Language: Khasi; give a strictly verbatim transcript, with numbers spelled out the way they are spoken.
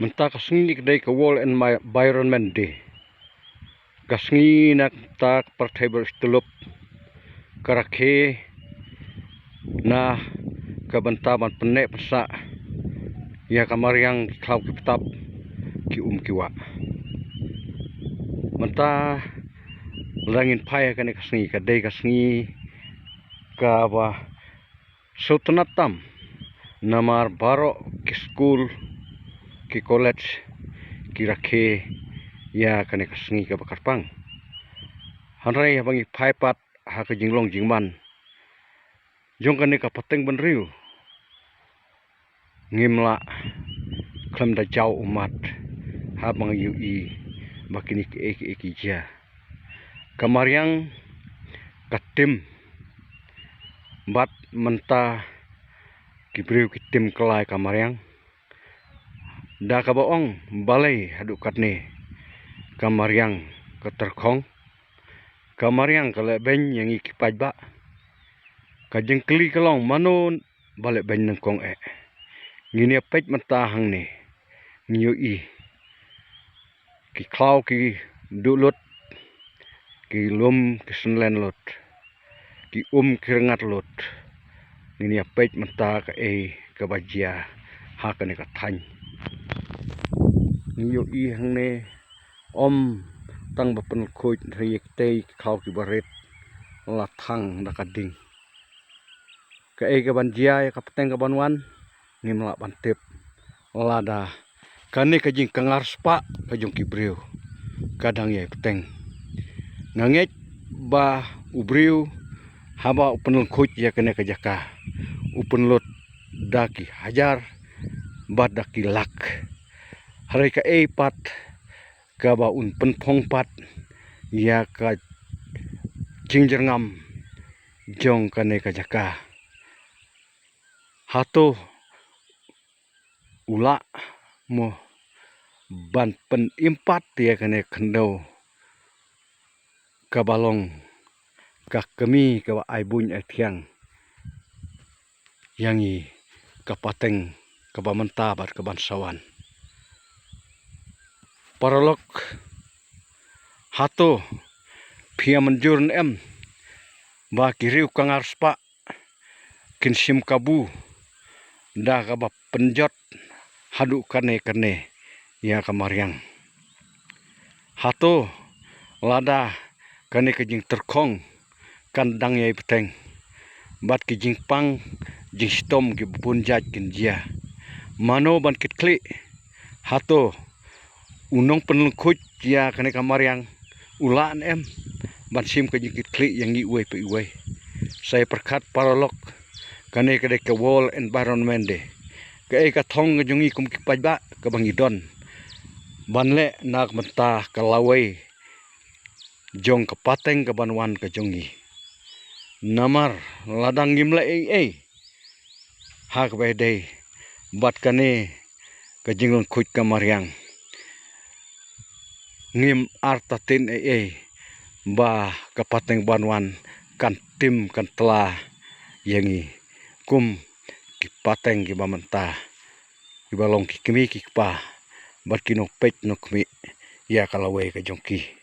Mynta ka sngi ka dei ka World Environment Day. Ka sngi na ka bynta ka pyrthei barit sha tyllup ka rakhe na ka bynta ban pynneh pynsah ïa ka mariang, ki khlaw ki btap, ki um ki wah. Mynta lada ngin phai ha kane ka sngi, ka dei ka sngi kaba sngewtynnat tam, namar baroh ki skul, ki college ki rakhe ïa kane ka sngi kaba kyrpang. Hynrei haba ngi phai pat ha ka jinglong jingman jong kane ka pateng bynriew, ngim lah khlem da jaw ummat haba ngi ïohi ba kine kiei kiei ki jia. Ka mariang ka tim, bad mynta ki briew ki tim kylla ïa ka mariang. Da kaba ong balei haduh katne ka mariang ka tyrkhong, ka mariang ka lehbeiñ ïa ngi ki paidbah. Ka jingkylli ka long, mano ba lehbeiñ nyngkong eh? Ngin ïa peit mynta hangne, ngi ïohi ki khlaw ki duh lut, ki lum ki synlen lut, ki um ki rngat lut. Ngin ïa peit mynta kaei kaba jia ha kane ka thaiñ. Ngi ïohi hangne, ym tang ba pynlkhuid, hynrei kitei ki khlaw kiba rit la thang da ka ding. Kaei kaban jia ïa ka pateng kaban wan, ngim lah ban tip. Lada kane ka jingkyngar spah ka jong ki briew ka dang ïai bteng, nga ngeit ba u briew haba u pynlkhuid ïa kane ka jaka, u pynlut da ki hajar bad da ki lak. Hynrei kaei pat kaba un pynphong pat ïa ka jingjyrngam jong kane ka jaka? Hato u lah mo ban pynim pat ïa kane ka khyndew kaba long ka kmie kaba ai buiñ ai thiang ïa ngi, ka pateng kaba mynta bad kaban sa wan? Paralok, hato phi ïa mynjur ne em ba ki riew kyngar spah kin shim kabu da kaba pynjot haduh kane kane ïa ka mariang? Hato lada kane ka jingtyrkhong kan dang ïai bteng, bad ki jingpang jingshitom kiba bun jait kin jia, mano ban kitkhlieh? Hato u nongpynlkhuid ïa kane ka mariang u lah ne em ban shim ka jingkitkhlieh ïa ngi uwei pa uwei? Sa ïa pyrkhat paralok, kane ka dei ka World Environment Day. Kaei ka thong ka jong ngi kum ki paidbah kaba ngi don ban leh na ka bynta ka lawei jong ka pateng kaban wan ka jong ngi? Namar lada ngim leh ei ei ha kaba ïadei bad kane ka jinglkhuid ka mariang, ngim artatien ei ei ba ka pateng ban wan kan tim kan tla ïa ngi kum ki pateng kiba mynta, kiba long ki kmie ki kpa bad ki nongpeit nongkhmih ïa ka lawei ka jong ki.